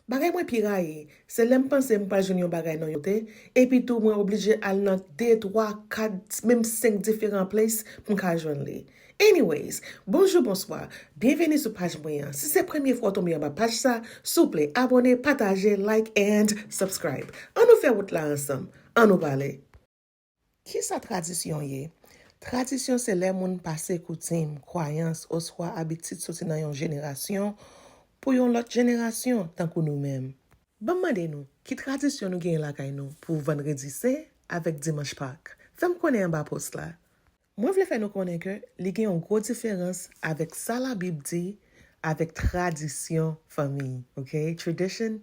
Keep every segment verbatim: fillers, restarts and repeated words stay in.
Bagay mwen pi rayi, se lè m panse m pral jwenn yon bagay nan yon te, epi tou mwen oblije al nan de, twa, kat, menm senk diferan place pou m ka jwenn li. Anyways, bonjou, bonswa, byenveni sou paj mwen an. Si se premye fwa w tonbe anba paj sa, souple, abòne, pataje, like and subscribe. Ann nou fè wout la ansanm. Ann nou pale. Kisa tradisyon ye? Tradisyon se lè moun pase koutim, kwayans, oswa abitid soti nan yon jenerasyon pou yon lòt jenerasyon, tankou nou menm. Ban m mande nou, ki tradisyon nou genyen lakay nou pou Vandredi Sen avèk Dimanch Pak? Fè m konnen anba post la. Mwen vle fè nou konnen ke li gen yon gwo diferans avèk sa Labib di avèk tradisyon fanmi, ok? Tradition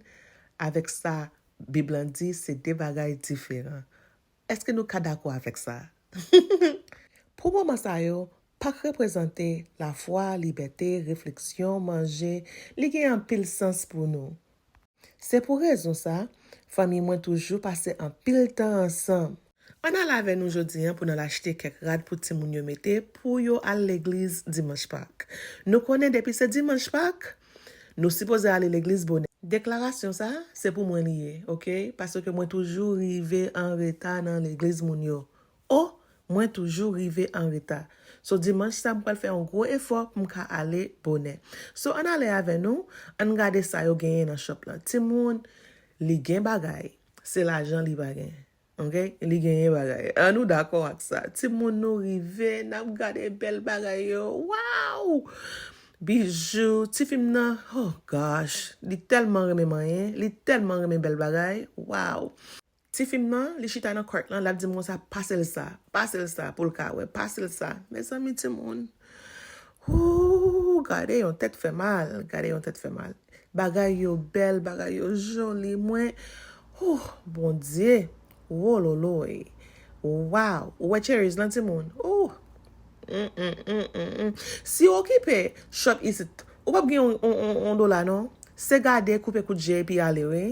avèk sa Bib lan di se de bagay diferan. Èske nou ka dakò avèk sa? Pou moman sa yo, Pak reprezante lafwa, libète, refleksyon, manje, li gen anpil sans pou nou. Se pou rezon sa, fanmi mwen toujou pase anpil tan ansanm. Ann ale avè nou jodi an pou n al achte kèk rad pou timoun yo mete pou yo al legliz Dimanch Pak. Nou konnen depi se Dimanch Pak, nou sipoze ale legliz bonè. Deklarasyon sa, se pou mwen li ye, ok? Paske mwen toujou rive an reta nan legliz moun yo. O, mwen toujou rive an reta. So, dimanch sa, m pral fè yon gwo efò pou m ka ale bonè. So, ann ale avè nou, ann gade sa yo genyen nan shop lan. Timoun, li gen bagay. Se lajan li pa gen. Ok? Li genyen bagay. Ann nou dakò ak sa. Timoun, nou rive, n ap gade bèl bagay yo. Waw! Bijou, tifi m nan, oh gosh, li tèlman renmen manyen, li tèlman renmen bèl bagay. Waw! Tifi m nan, li chita nan cart lan, l ap di m konsa, pase l sa, pase l sa pou l ka wè, pase l sa. Mezanmi, timoun. Ooh, gade yon tèt fè mal, gade yon tèt fè mal. Bagay yo bèl, bagay yo joli. Mwen, ooh, Bondye. Wololoy. Waw. Ou wè cherries lan, timoun? Ooh. Mm, mm, mm, mm, mm. Si w okipe shop isit, ou p ap gen yon, yon, yon, yon dola, non. Se gade, koupe kout je, epi ale, wi.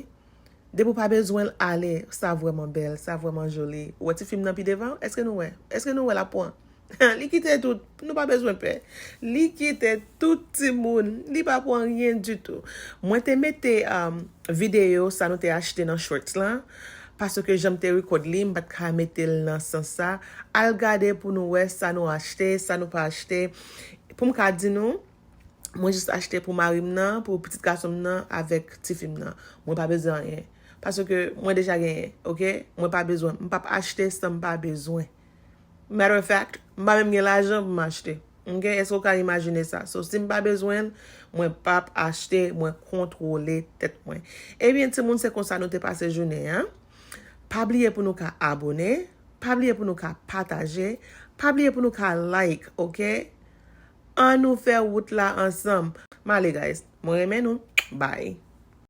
Depi w pa bezwen l, ale. Sa vrèman bèl, sa vrèman joli. Ou wè tifi m nan pi devan? Èske nou wè? Èske nou wè l ap pran? Li kite tout. Nou pa bezwen pè. Li kite tout, timoun. Li pa pran anyen ditou. Mwen te mete, um, videyo sa nou te achte nan shorts lan. Paske jan m te record li, m pa t ka mete l nan sans sa. Al gade pou nou wè sa nou achte, sa nou pa achte. Pou m ka di nou, mwen jis achte pou mari m nan, pou pitit gason m nan, avèk tifi m nan. Mwen pa bezwen anyen. Paske mwen deja genyen, ok? Mwen pa bezwen. M p ap achte san m pa bezwen. Matter of fact, m pa menm gen lajan pou m achte. Ok? Èske w ka imajine sa? So, si m pa bezwen l, mwen p ap achte, mwen kontwole tèt mwen. Ebyen, timoun, se konsa nou te pase jounen an. Pa bliye pou nou ka abòne, pa bliye pou nou ka pataje, pa bliye pou nou ka like, ok? Ann nou fè wout la ansanm. M ale, guys. Mwen renmen nou. Bye.